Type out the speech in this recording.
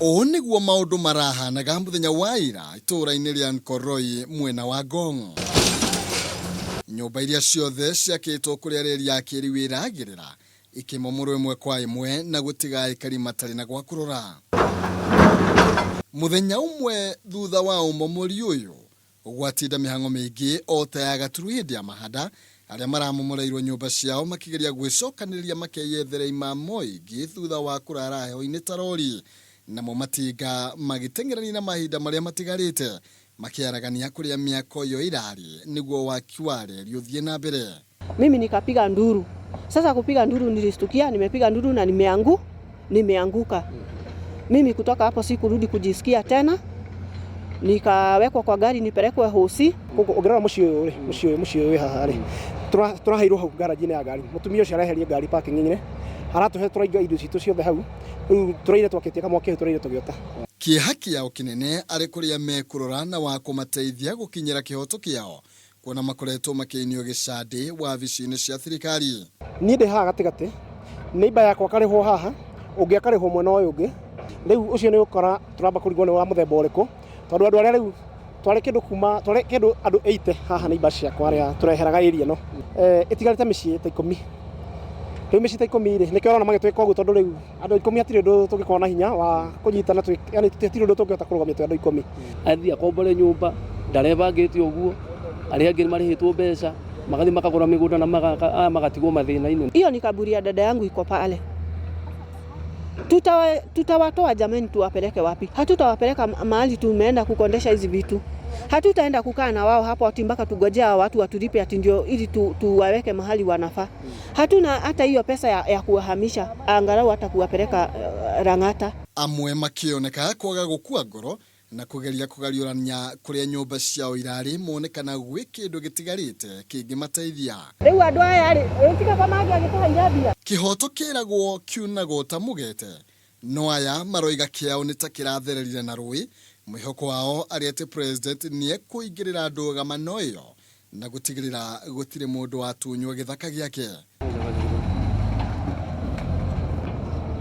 Ũũ nĩguo maũndũ marahanaga mũthenya wa ira itũũra-inĩ rĩa Nkoroi mwena wa Ngong. Nyũmba iria ciothe ciakĩtwo kũrĩa reri ya kĩĩrĩu ĩragĩrĩra ikĩmomorwo ĩmwe kwa ĩmwe na gũtiga aikari matarĩ na gwa kũrora. Mũthenya ũmwe thutha wa ũmomori ũyũ, Gwatinda mĩhang'o mĩingĩ o ta ya gaturu hĩndĩ ya mahanda, arĩa maramomoreirwo nyũmba ciao makĩgeria gwĩcokanĩrĩria makeyethere imamo ingĩ thutha wa kũrara heho-inĩ ta rori, namo matinga magĩteng'erania na mahinda marĩa matigarĩte makĩaragania kũrĩa mĩako ĩyo ĩrarĩ nĩguo waki wa reri ũthiĩ na mbere. Mimi nikapiga nduru. Sasa kupiga nduru nilistukia, nimepiga nduru na nimeanguka. Mimi kutoka hapo sikurudi kujisikia tena. Nikawekwa kwa gari nipelekwe hosi. Koguo ũngĩrora mũciĩ ũyũ rĩ, mũciĩ ũyũ mũciĩ ũyũ wĩ haha rĩ, tũraheirwo hau garage-inĩ ya ngari. Mũtumia ũcio areheria ngari parking-inĩ, aratũhe tũraiga indo citũ ciothe hau, rĩu tũraire twakĩtie kamwaki hau tũraire tũgĩota. Kĩeha kĩao kĩnene arĩ kũrĩa mekũrora na wa kũmateithia gũkinyĩra kĩhoto kĩao kuona makoretwo makĩinio gĩcandĩ wabici-inĩ cia thirikari. Niĩ ndĩ haha gatagatĩ, neighbour yakwa akarĩhwo haha, ũngĩ akarĩhwo mwena ũyũ ũngĩ, rĩu ũcio nĩ ũgũkora tũramba kũrigwo nĩ wa mũthemba ũrĩkũ, tondũ andũ arĩa rĩu twarĩ kĩndũ kuma twarĩ kĩndũ andũ 80 haha neighbours ciakwa arĩa tũreheraga area ĩno, ĩtigarĩte mĩciĩ ta ikũmi, rĩu mĩciĩ ta ikũmi rĩ, nĩkĩo ũrona magĩtwĩka ũguo tondũ rĩu andũ ikũmi hatirĩ ũndũ tũngĩkorwo na hinya wa kũnyitana yani hatirĩ ũndũ tũngĩhota kũrũgamia twĩ andũ ikũmi. Athiĩ akombore nyũmba ndarebangĩte ũguo, arĩa angĩ marĩhĩtwo mbeca magathiĩ makagũra mĩgũnda na magaka, aya magatigwo mathĩna-inĩ. Hiyo ni kaburi ya dada yangu iko pale. Tutawatoa jameni, tuwapeleke wapi? Hatutawapeleka mahali tumeenda kukondesha hizi vitu. Hatutaenda kukaa na wao hapo ati mpaka tugojea watu watulipe ati ndio ili tuwaweke mahali wanafaa. Hatuna hata hiyo pesa ya kuwahamisha, angalau hata kuwapeleka Lang'ata. Amwe makĩoneka kwaga gũkua ngoro na kũgeria kũgariũrania kũrĩa nyũmba ciao irarĩ mone kana gwĩ kĩndũ gĩtigarĩte kĩngĩmateithia. Rĩu andũ aya rĩ, tiga kwa mangĩagĩtũheire mbia. Kĩhoto kĩragwo kiunagwo ta mũgete, no aya maroiga kĩao nĩ ta kĩrathererire na rũĩ, mwĩhoko wao arĩ atĩ President nĩekũingĩrĩra ndũgamano ĩyo na gũtigĩrĩra gũtirĩ mũndũ watunywo gĩthaka gĩake.